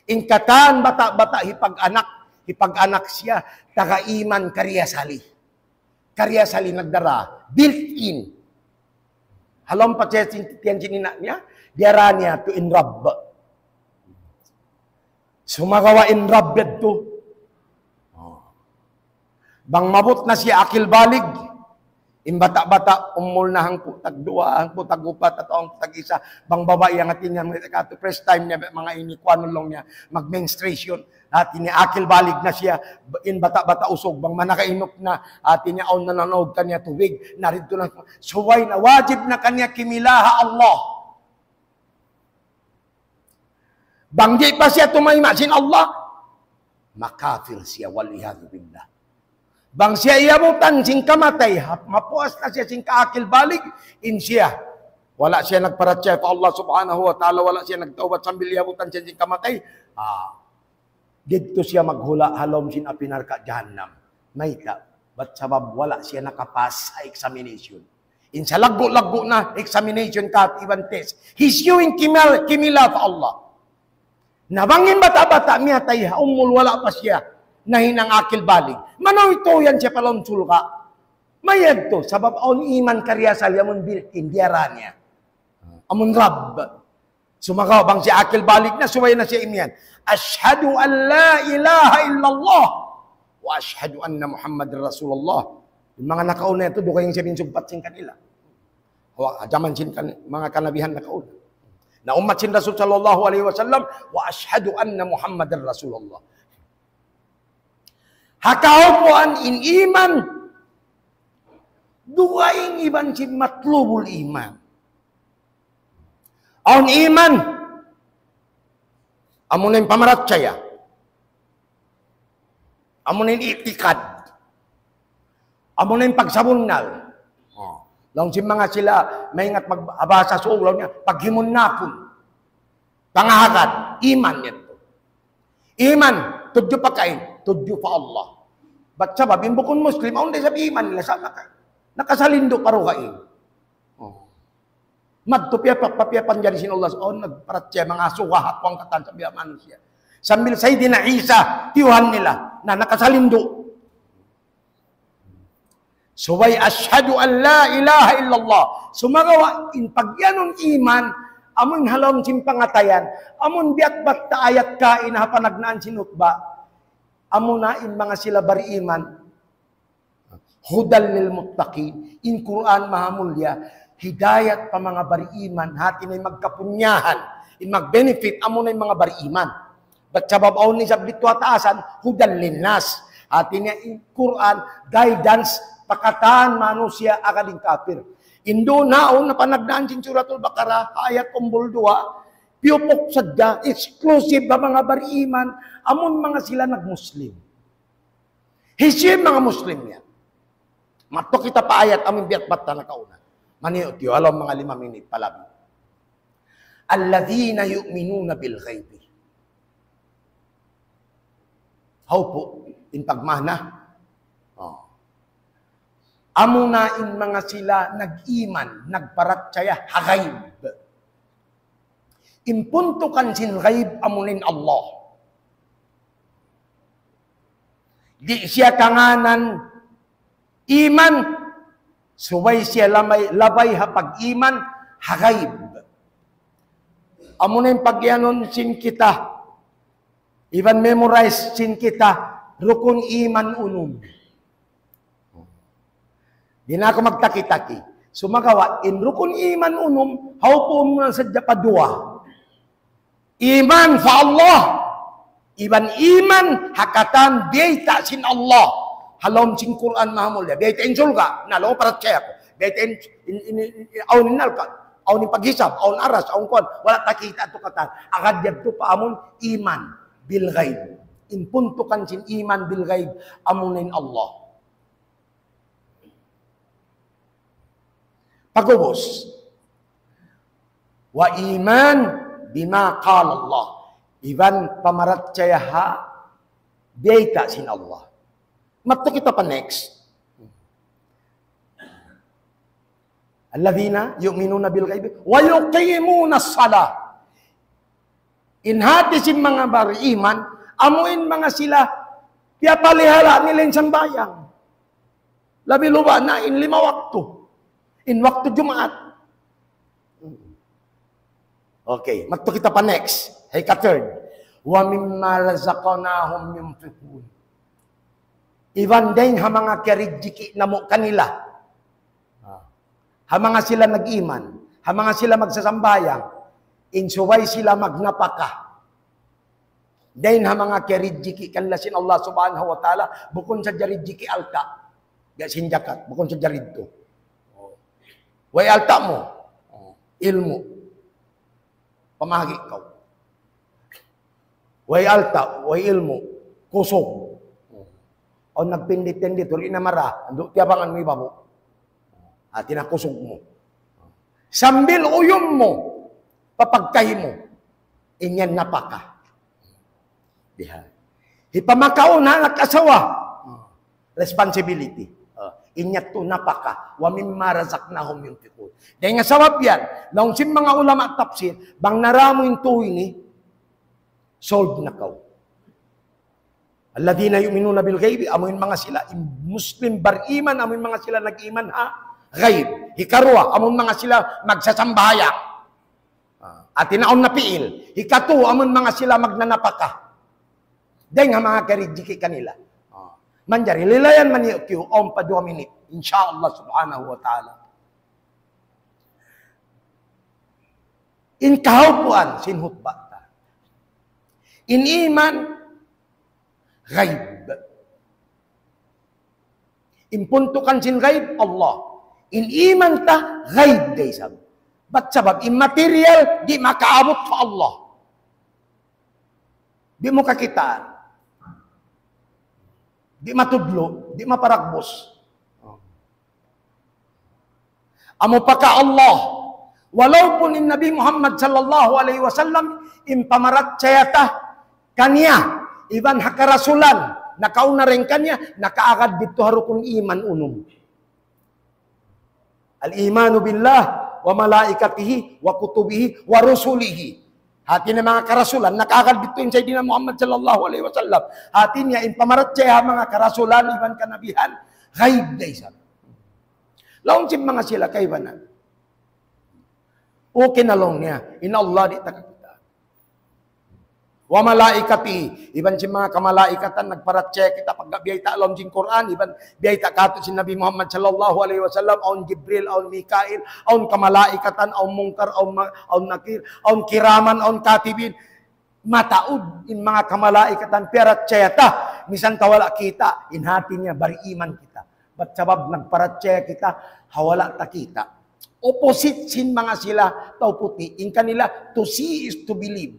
In katan bata'-bata' hipag-anak, hipag-anak siya, taga iman kariasali. Kariasali nagdara, built in. Ha lawm pa tiyan sin, tiyan sin ina' niya, diyara niya tu in Rabb. Sumagawa' in Rabb yadtu. Oh. Bang maabut na siya akil balig, in bata'-bata', umul na hangpu' tagduwa, hangpu' tagupat, atawa hangpu' tag-isa, bang babai in hati niya, manga katu, first time niya, manga ini, kuwan laung niya, mag-menstruation, hati niya, akil balig na siya, in bata'-bata' usug, bang manakainup na, hati niya, awn na nanaug kaniya tubig, na didtu na, subay na, wajib na kaniya kimila ha Allah. Bang di' pa siya tumayma' sin Allah, makafir siya, wal iyadhu billah. Bang siya iyabutan sin kamatay, ha-, mapuas na siya sin kaakil balig, in siya, wala' siya nagparachaya pa Allah Subhanahu wa Ta'ala, wala' siya nagtawbat sambil iyabutan siya sin kamatay, ah, didtu siya maghula' ha lawm sin api narka' jahannam. Mayta'? Bat sabab wala' siya nakapas ha examination. In salaggu'-laggu' na examination kat iban test. Hisiyu in kimal-, kimila pa Allah. Na bang in bata'-bata' miyatay ha umul wala' pa siya nahinang akil balig. Manaw itu yan siya pa lawm surga'. Mayadtu, sabab awn iman kariasali amun built in diyara niya. Amun Rabb. Sumagawa' bang siya akil balig na, subay na siya imiyan, "Ashhadu an la ilaha illallah wa ashhadu anna Muhammadar Rasulullah." In manga nakauna yadtu, dugaing siya bin sugpat sin kanila. Wa, jaman sin kan-, manga kanabihan nakauna. Na ummat sin Rasul sallallahu alayhi wasallam, وأشهد أن محمدا رسول الله. Ha kaupuan in iman, dugaing iban sin matlubul iman. Awn iman, amuna in pamarachaya. Amuna in itikad. Amuna in pagsabunnal. Oh. Laung sin manga sila, maingat magbahasa Sug, laung niya, paghimunnapun. Pangahagad, iman yadtu. Iman, tudju pa kain, tudju pa Allah. Bat sabab, in bukun Muslim, awn da isab iman nila, sa' naka-, nakasalindu' pa dugaing. Oh. Madtu piya pa, pa piya panjari sin Allah, awn nagparachaya manga suga ha kuwang katan sa biya' manusiya'. Sambil Sayyidina Isa, tiyuhan nila, na nakasalindu'. Subay أشهد أن لا إله إلا الله. Sumagawa' in pagiyanun iman, amun ha lawm sin pangatayan, amun biya' bat ta ayat kaina ha panagnaan sin hutba. Amuna in manga sila bariman. هدى للمتقين. In Qur'an maha mulia, hidayat pa manga bariman, hati niya in magkapunyahan, in mag-benefit, amuna in manga bariman. Bat sabab awn isab didtu ha taasan, هدى للناس. Hati niya in Qur'an, guidance, pa katan manusiya' agad in kapir. In duun ha panagnaan sin Suratul Baqarah, ayat umbul duwa, piyupuk sadja, exclusive ha manga bariman, amun manga sila nag-Muslim. Hisiyu in manga Muslim yan? Madtu kita pa ayat amun biya' bat ta nakauna. Maniyu' tiyu', ha lawm manga lima minit pa labi. الذين يؤمنون بالغيب. Hawpu, in pagmana. Oh. Amuna in manga sila nag-iman, nagparachaya ha ghaib. In puntukan sin ghaib amuna in Allah. Di' siya kangānan iman, subay siya lamay, labay ha pag-iman ha ghaib. Amuna in pagiyanun sin kita, iban memorize sin kita, rukun iman unum. Di' na aku magtaki-taki. Sumagawa', in rukun iman unum, hawpu mu na sadja pa duwa. Iman pa Allah, iban iman ha katan biyayta' sin Allah. Ha lawm sin Qur'an maha mulia. Biyayta' in surga', na laung parachaya aku. Biyayta' in, in, in, in, awn in narka', awn in paghisab, awn aras, awn kuwan. Wala' ta kita' tu katan. Agad yadtu pa amun iman bil ghaib. In puntukan sin iman bil ghaib, amuna in Allah. Pag'ubus. وإيمان بما قال الله. Iban pamarachaya ha biyayta' sin Allah. Madtu kita pa next. الذين يؤمنون بالغيب ويقيمون الصلاة. In hati sin manga bariman, amu in manga sila, piyapalihala' nila in sambahayang. Labi luba na in lima waktu. In waktu Jumaat. Okay, madtu kita pa next. Hika-third. ومما رزقناهم ينفقون. Iban dayn ha manga kiyarijiki' namu' kanila. Ha manga sila nag-iman, ha manga sila magsasambahayang, in subay sila magnapaka. Dayn ha manga kiyarijiki' kanila sin Allah Subhanahu wa Ta'ala, bukun sadja rijiki' alta'. Biya' sin jakat, bukun sadja ridtu. Way alta' mu, ilmu'. Pamahagi' kaw. Way alta', way ilmu', kusug. Awn nagpindit-pindit, di' na mara, andu' tiyabangan mu iba mu. Hati na kusug mu. Sambil uyum mu, pa pagkahi mu. In yan napaka. Bihan. Hipamakaun ha anak asawa. Responsibility. Ah, in yadtu napaka. ومما رزقناهم ينفقون. Dayn ha sabab yan, laung sin manga ulama tafsir, bang nara mu in tū ini, solve na kaw. الذين يؤمنون بالغيب, amu in manga sila, in Muslim bariman, amu in manga sila nag-iman ha ghaib. Hikaruwa, amu in manga sila magsasambahayang. Ah, hati na awn na pi'il. Hikatū, amu in manga sila magnanapaka. Dayn ha manga kiyarijiki' kanila. Ah, manjari, lilayan man niyu, awn pa duwa minit. Insya Allah subhanahu wa ta'ala. In kahawpuan sin hutba ta. In iman ghaib. In puntukan sin ghaib Allah. In iman ta ghaib da isab. Bat sabab in material di' makaabut pa Allah. Di' mu kakitaan. Di' matudlu', di' maparagbus. Amu pa ka Allah. Walaupun in Nabi Muhammad sallallahu alaihi wasallam in pamarachaya ta kaniya, iban ha karasulan, nakauna dayn kaniya, nakaagad didtu ha rukun iman unum. Al-imanu billah wa malaikatihi wa kutubihi wa rusulihi. Hati niya manga karasulan, nakaagad didtu in Sayyidina Muhammad sallallahu alaihi wasallam. Hati niya in pamarachaya manga karasulan, iban kanabihan, ghaib da isab. Laung sin manga sila kaibanan. Okay na laung niya, in Allah di' ta kakitaan. Wa malaikatihi, iban sin manga kamalaikatan, nagparachaya kita pagga biyayta' laung sin Qur'an, iban biyayta' katu' sin Nabi Muhammad sallallahu alaihi wasallam, awn Jibril, awn Mikail, awn kamalaikatan, awn Munkar, awn, ma- awn Nakir, awn Kiraman, awn Katibin. Mataud in manga kamalaikatan piyarachaya ta, misan ta wala' kita', in hati niya bariman kita. Bat sabab nagparachaya kita ha wala' ta kita'. Opposite sin manga sila tau puti', in kanila to see is to believe.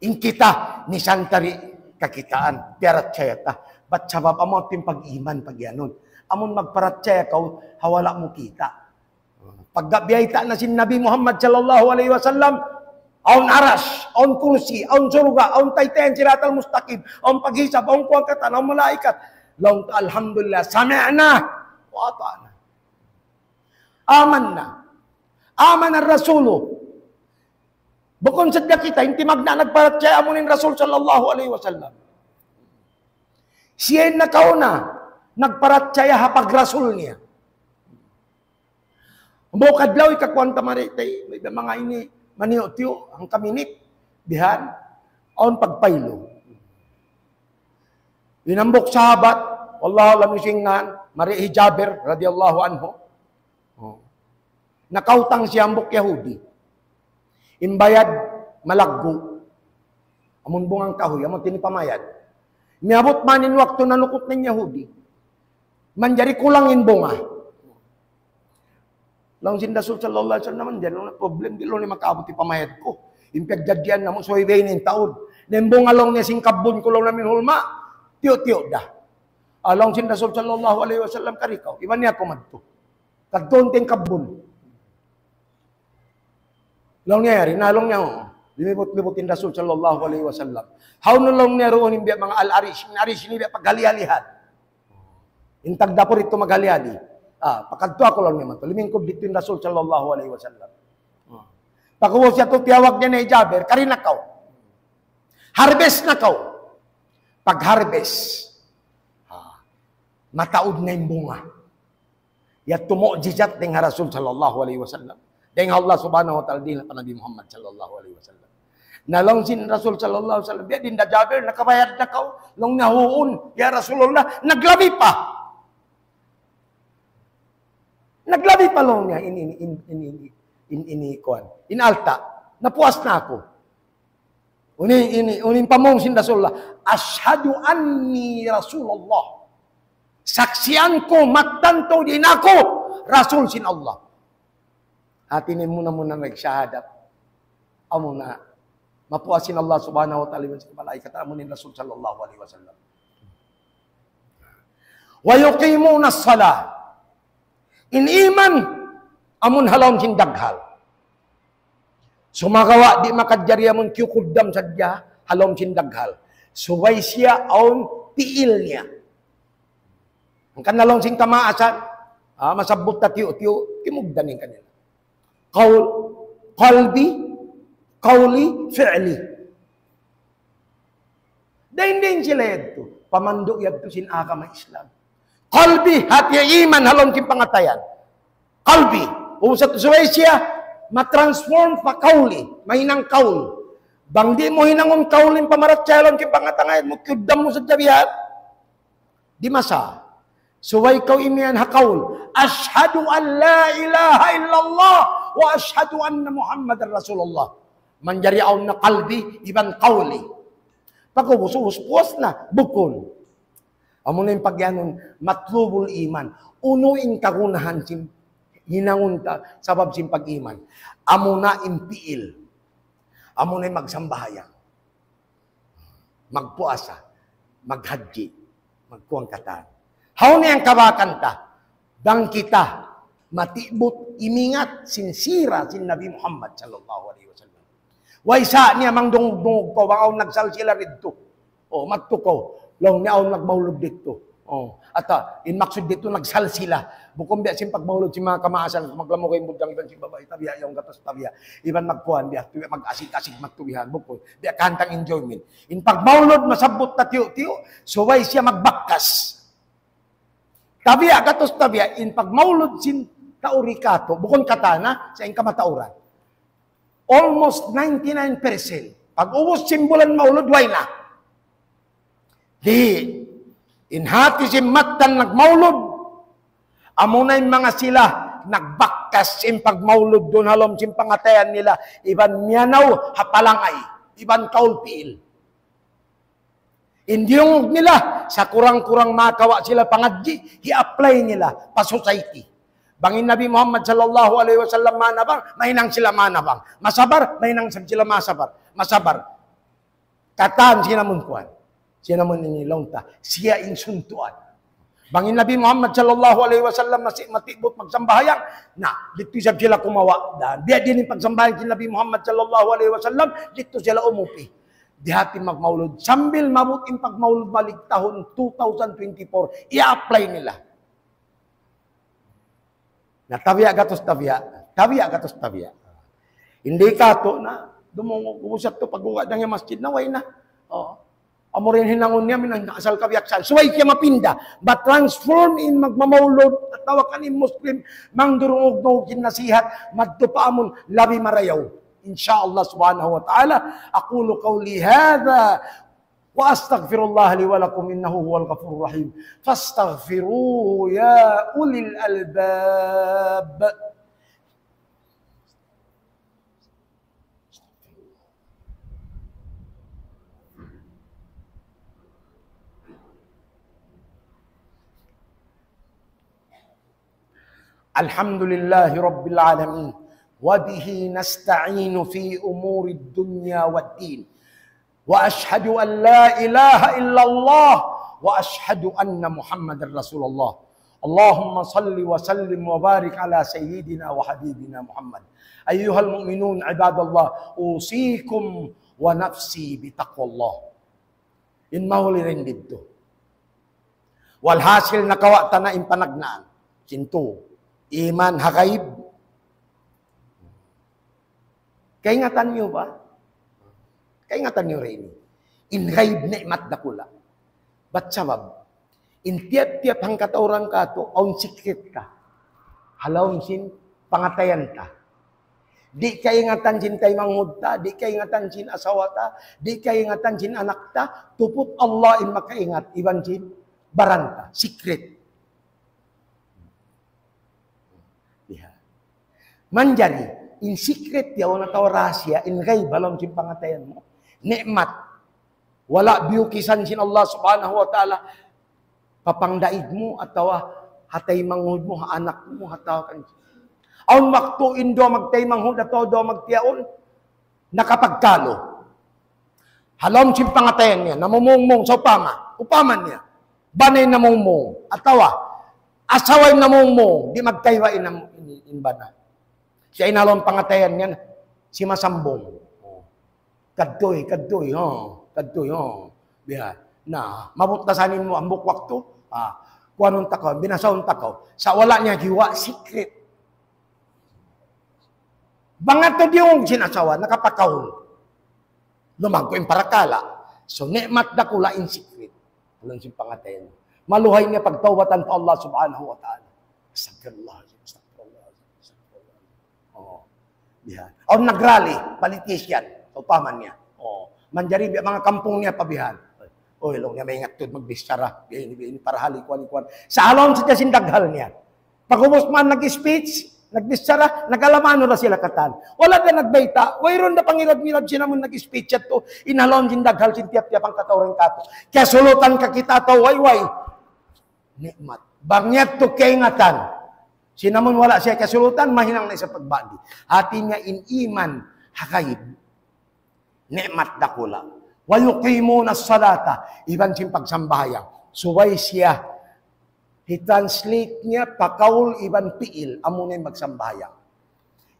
In kita, misan ta di' kakitaan, piyarachaya ta. Bat sabab amu in pag-iman, pag-iyanun. Amun magparachaya kaw ha wala' mu kita'. Pagga biyayta' na sin Nabi Muhammad sallallahu alaihi wasallam, awn aras, awn kursi, awn surga', awn taytayan siratal mustaqim, awn paghisab, awn kuwan katan, awn malaikat. Laung ta, alhamdulillah, sami'na wa ata'na. Amanna. Amana rasulu. Bukun sadja kita, in timagna' nagparachaya amu in Rasul sallallahu alaihi wasallam. Siya in nakauna, nagparachaya ha pagrasul niya. Hambuuk adlaw ikakuwan ta mari, tay, may manga ini, maniyu-tiyu, hangka minit, bihan, awn pagpaylu. In hambuuk sahabat, wallahu a'lam hisiyu in ngan, mari hi Jabir radiyallahu anhu. Oh. Nakautang siya hambuuk Yahudi. In bayad malaggu'. Amun bunga kahuy, amu in tinipamayad. Miyabut man in waktu nanukut na in Yahudi. Manjari kulang in bunga. Laung sin Rasul sallallahu alaihi wasallam, "Di' na laung niya problem, di' laung niya makaabut in pamayad ku. In piyagjadjian namu', subay biya' ini in taud. Na in bunga laung niya sin kabbun ku laung niya amu in hulma, tiyu'-tiyu' da." Ah, laung sin Rasul sallallahu alaihi wasallam, "Kari kaw, iban niya aku madtu. Kadtuun ta in kabbun." Laung niya, "Yari na," laung niya, oh. Limibut-libut in Rasul sallallahu alaihi wasallam. Hawnu laung niya duun in biya' manga al-arish, in arish ini biya' paghali-halihan. In tagdapu didtu maghali-hali. Ah, pakadtu aku laung niya madtu. Limingkud didtu in Rasul sallallahu alaihi wasallam. Ah. Pag'ubus yadtu tiyawag niya na hi Jabir, "Kari na kaw. Harvest na kaw." Pag-harvest, ah, mataud na in bunga. Yadtu mu'jizat dayn ha Rasul sallallahu alaihi wasallam. Dayn ha Allah subhanahu wa ta'ala, dayn ha Nabi Muhammad sallallahu alaihi wasallam. Na laung sin Rasul sallallahu alaihi wasallam, "Biya' diin da Jabir, nakabayad na kaw?" Laung niya, "Huun, ya Rasulullah, naglabi pa. Naglabi pa," laung niya, "in, in, in, in, in, in, in, in, kuwan, in alta'. Napuas na aku." Unu in, unu in pamung sin Rasulullah, "Ashhadu anni Rasulullah." Saksian ku, magtantu diin aku Rasul sin Allah. Hati niya muna-muna nagsahadat. Amuna, mapuas sin Allah subhanahu wa ta'ala, iban sin malaikat, amu in Rasul sallallahu alaihi wasallam. "Wa yuqimuna as-salah." In iman, amun ha lawm sin daghal. Sumagawa' di' makajari amun kiyukuddam sadja ha lawm sin daghal. Subay siya awn pi'il niya. Hangkan na laung sin kamaasan, ah, masabbut ta tiyu'-tiyu', kimugdan in kanila. Qawl, qalbi, qawli, fi'li. Dayn-dayn sila yadtu. Pamandu' yadtu sin agama Islam. Qalbi, hati iman ha lawm sin pangatayan. Qalbi. Ubus yadtu subay siya matransform pa qawli. Mahinang qawl. Bang di' mu hinangun qawl in pamarachaya ha lawm sin pangatayan mu, kiyuddam mu sadja biya' yan. Di' masa. Subay kaw imiyan ha kaul, "Ashhadu an la ilaha illallah wa ashhadu anna Muhammadar Rasulullah." Manjari awn na qalbi iban qawli. Pag'ubus-ubus, puas na, bukun. Amuna in pagiyanun matlubul iman. Unu in kagunahan sin hinangun ta sabab sin pag-iman? Amuna in pi'il. Amuna in magsambahayang, magpuasa, maghajji, magkuan katan. Hawnu in kabakan ta? Bang kita matibut imingat sin sira sin Nabi Muhammad sallallahu alaihi wasallam. Way sa niya mangdungug-dungug pa, bang awn nagsalsila didtu. O, madtu kaw. Laung niya awn nagmaulud didtu. O, ata, in maksud didtu nagsalsila. Bukun biya' sin pagmaulud sin manga kamaasan, maglamugay in budjang iban sin babai, tabiya' yaun gatus tabiya'. Iban magkuan biya', tuwi mag-asig-asig madtu bihan, bukun. Biya' kantang enjoyment. In pagmaulud masabbut ta tiyu'-tiyu', subay siya magbakkas. Tabiya' gatus tabiya', in pagmaulud sin tau di katu', bukun katan ha, sa' in kamatauran. Almost ninety-nine percent. Pag'ubus sin bulan maulud, way na. Di', in hati sin mattan nagmaulud, amuna in manga sila nagbakkas sin pagmaulud duun ha lawm sin pangatayan nila, iban miyanaw ha palangay, iban kaul pi'il. In diyungug nila, sa' kurang-kurang makawa' sila pangadji', hi-apply nila pa society. Bang in Nabi Muhammad sallallahu alaihi wasallam manabang, mahinang sila manabang. Masabar, mahinang sab sila masabar. Masabar. Katan sin amun kuan. Sin amun ini laung ta. Siya in suntuan. Bang in Nabi Muhammad sallallahu alaihi wasallam masi matibut magsambahayang, na, didtu isab sila kumawa'. Dan, biya' diin in pagsambahayang sin Nabi Muhammad sallallahu alaihi wasallam, didtu sila umupi. Di' hati magmaulud. Sambil maabut in pagmaulud balik tahun two thousand twenty-four, i-apply nila. Na tabiya' gatus tabiya'. Tabiya' gatus tabiya'. Di' katu' na, dumungug, ubus yadtu pagguwa' dayn ha masjid na, way na. O. Amu ra in hinangun niya, minang asal kabiyaksahan. Subay siya mapinda. Ba transform in magmamaulud, atawa kan in Muslim, mangdurungug-dungug in nasihat, madtu pa amun, labi marayaw. إن شاء الله سبحانه وتعالى. أقول قولي هذا وأستغفر الله لي ولكم إنه هو الغفور الرحيم. فاستغفروه يا أولي الألباب. الحمد لله رب العالمين، وبه نستعين في أمور الدنيا والدين، وأشهد أن لا إله إلا الله، وأشهد أن محمدا رسول الله. اللهم صل وسلم وبارك على سيدنا وحبيبنا محمد. أيها المؤمنون عباد الله، أوصيكم ونفسي بتقوى الله. In mahuli dayn didtu. Walhasil nakawa' ta na in panagnaan. Sin tu, iman ha ghaib. Kaingatan niyu ba? Kaingatan niyu ra ini. In ghaib ni'mat dakula'. Bat sabab, in tiyap-tiyap hangkatauran katu', awn sikrit ta. Ha lawm sin pangatayan ta. Di' kaingatan sin taymanghud ta, di' kaingatan sin asawa ta, di' kaingatan sin anak ta, tuput Allah in makaingat, iban sin baran ta, secret. Lihat. Manjari, in secret yaun atawa rahasiya, in ghaib ha lawm sin pangatayan mu. Ni'mat. Wala' biyukisan sin Allah Subhanahu wa Ta'ala pa pangdaig mu atawa ha taymanghud mu, ha anak mu, atawa kan. Awn waktu in duwa magtaymanghud atawa duwa magtiyaun, nakapagkalu. Ha lawm sin pangatayan niya, namumungmung, sawpama, upama niya, bana in namumung, atawa asawa in namumung, di' magkaiwa in nam-, in, in bana. Siya in ha lawm pangatayan niya, simasambung. Kadtuy, kadtuy, o, kadtuy, o. Biya'. Na, maabut na sa in mu hambuuk waktu, ah, kuanun ta kaw, binasahun ta kaw. Sa' wala' niya giwa, secret. Bang adtu diyungug sin asawa, nakapakaun. Lumaggu' in parakala'. So, ni'mat dakula' in secret. Alam sin pangatayan. Maluhay niya pagtawbatan pa Allah Subhanahu wa Ta'ala. Astagfirullah, astagfirullah, astagfirullah. O. Bihan. Awn nagrally, politician, upama niya. O. Manjari biya' manga kampung niya pa bihan. Uy, laung niya, maingat tuud magbichara. Biya' ini, biya' ini, para hali kuwan-kuwan. Sa' ha lawm sadja sin daghal niya. Pag'ubus man nag-speech, nagbichara, nag-alaman na sila katan. Wala' da nagbayta', wayruun da pangirad-ngirad sin amun nag-speech yadtu. In ha lawm sin daghal sin tiyap-tiyap hangkatau dayn kātu'. Kiyasulutan ka kita atawa way-way. Ni'mat. Bang yadtu kaingatan. Sin amun wala' siya kiyasulutan, mahinang na isab pagbandi. Hati niya in iman ha ghaib. Ni'mat dakula'. ويقيمون الصلاة. Iban sin pagsambahayang. Subay siya, hi-translate niya pa kaul iban pi'il, amuna in magsambahayang.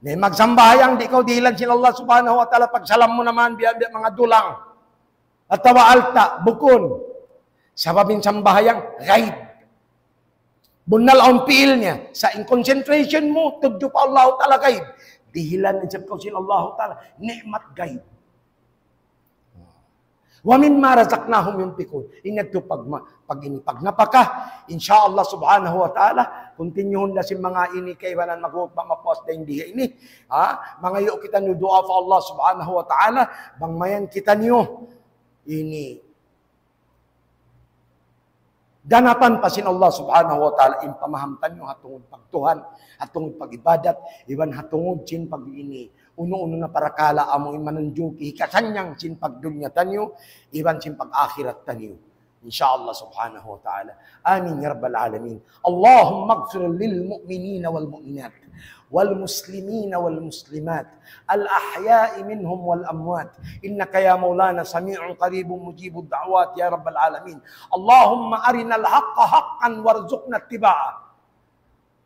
Na in magsambahayang, di' kaw dihilan sin Allah Subhanahu wa Ta'ala, pagsalam mu naman, biya', biya' manga dulang. Atawa alta', bukun. Sabab in sambahayang, ghaib. Bunnal awn pi'il niya. Sa' in concentration mu, tudju pa Allah Ta'ala ghaib. Dihilan isab kaw sin Allah Ta'ala, ni'mat ghaib. ومما رزقناهم ينفقون. In yadtu pag, ma-, pag ini, pagnapaka, insya Allah Subhanahu wa Ta'ala, continuehun da sin manga ini kaibanan maghutba mapuas dayn di ini. Ha? Mangayu' kitaniyu duwaa pa Allah Subhanahu wa Ta'ala, bang mayan kitaniyu ini ganapan pa sin Allah Subhanahu wa Ta'ala in pamaham taniyu ha tungud pagtuhan, ha tungud pag-ibadat, iban ha tungud sin pag-ini, unu-unu na parakala' amu in manunjuki hikasannyang sin pagdunya taniyu, iban sin pag-akhirat taniyu. Insya Allah Subhanahu wa Ta'ala. Amin ya Rabbal Alamin. اللهم اغفر للمؤمنين والمؤمنات والمسلمين والمسلمات الأحياء منهم والأموات إنك يا مولانا سميع قريب مجيب الدعوات يا رب العالمين. اللهم أرنا الحق حقا وارزقنا اتباعه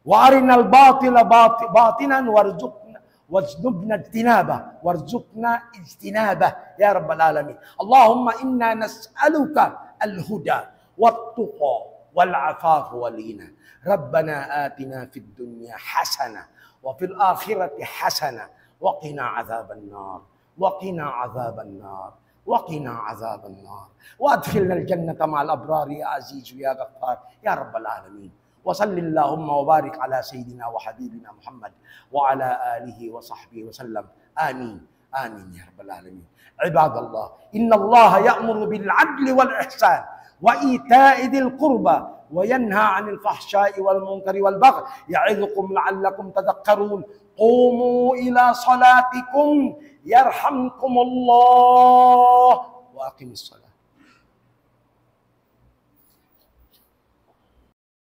وأرنا الباطل باط-، باطلا وارزقنا، واجنبنا اجتنابه، وارزقنا اجتنابه يا رب العالمين. اللهم إنا نسألك الهدى والتقى والعفاف والغنى. ربنا آتنا في الدنيا حسنة وفي الآخرة حسنة وقنا عذاب النار. وقنا عذاب النار. وقنا عذاب النار. وأدخلنا الجنة مع الأبرار يا عزيز يا غفار يا رب العالمين. وصل اللهم وبارك على سيدنا وحبيبنا محمد وعلى آله وصحبه وسلم. آمين. آمين يا رب العالمين. عباد الله، إن الله يأمر بالعدل والإحسان وإيتاء ذي القربى وينهى عن الفحشاء والمنكر والبغي يعظكم لعلكم تذكرون. قوموا إلى صلاتكم يرحمكم الله وأقم الصلاة.